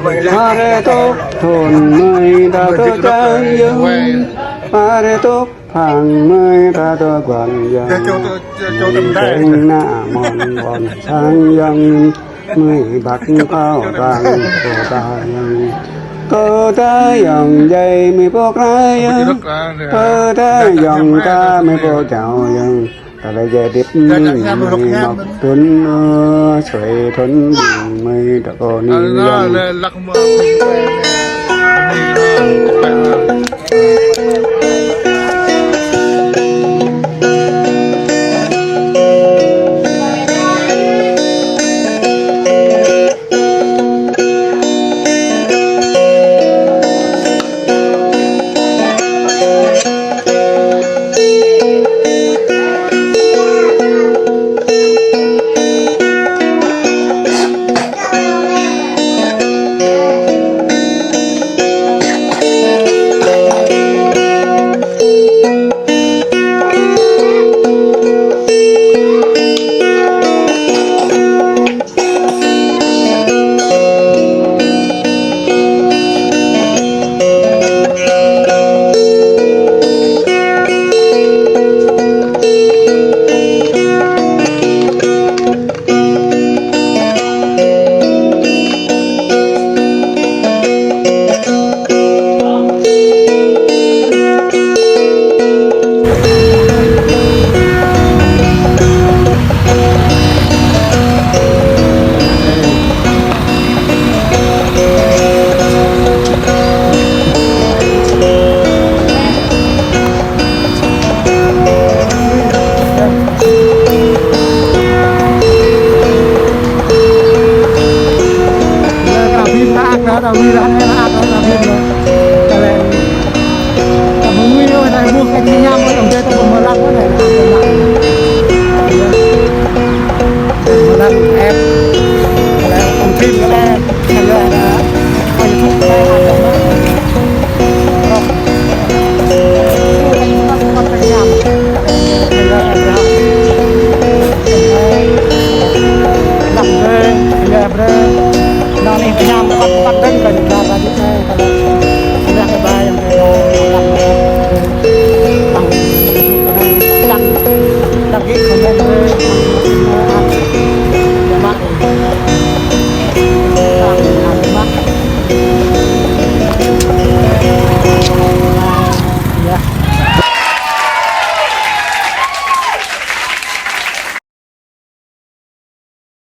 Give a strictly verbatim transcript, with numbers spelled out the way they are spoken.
Pare tŏk thŭn mơi ta tŏk čang yơng. Pare tŏk phang mơi ta tŏk guan yơng. Mơi teng na mon ƀôn sang yơng. Mơi ƀăk kâo tang kơ ta yơng. Kơ ta yơng jai mơi pŏk ra yơng. Kơ ta yơng ta mơi pŏk čao yơng. Ta lĕ jai dip mơi mŏk tŭn, ơ, suai thŭn mơi ta kơ ni yơng.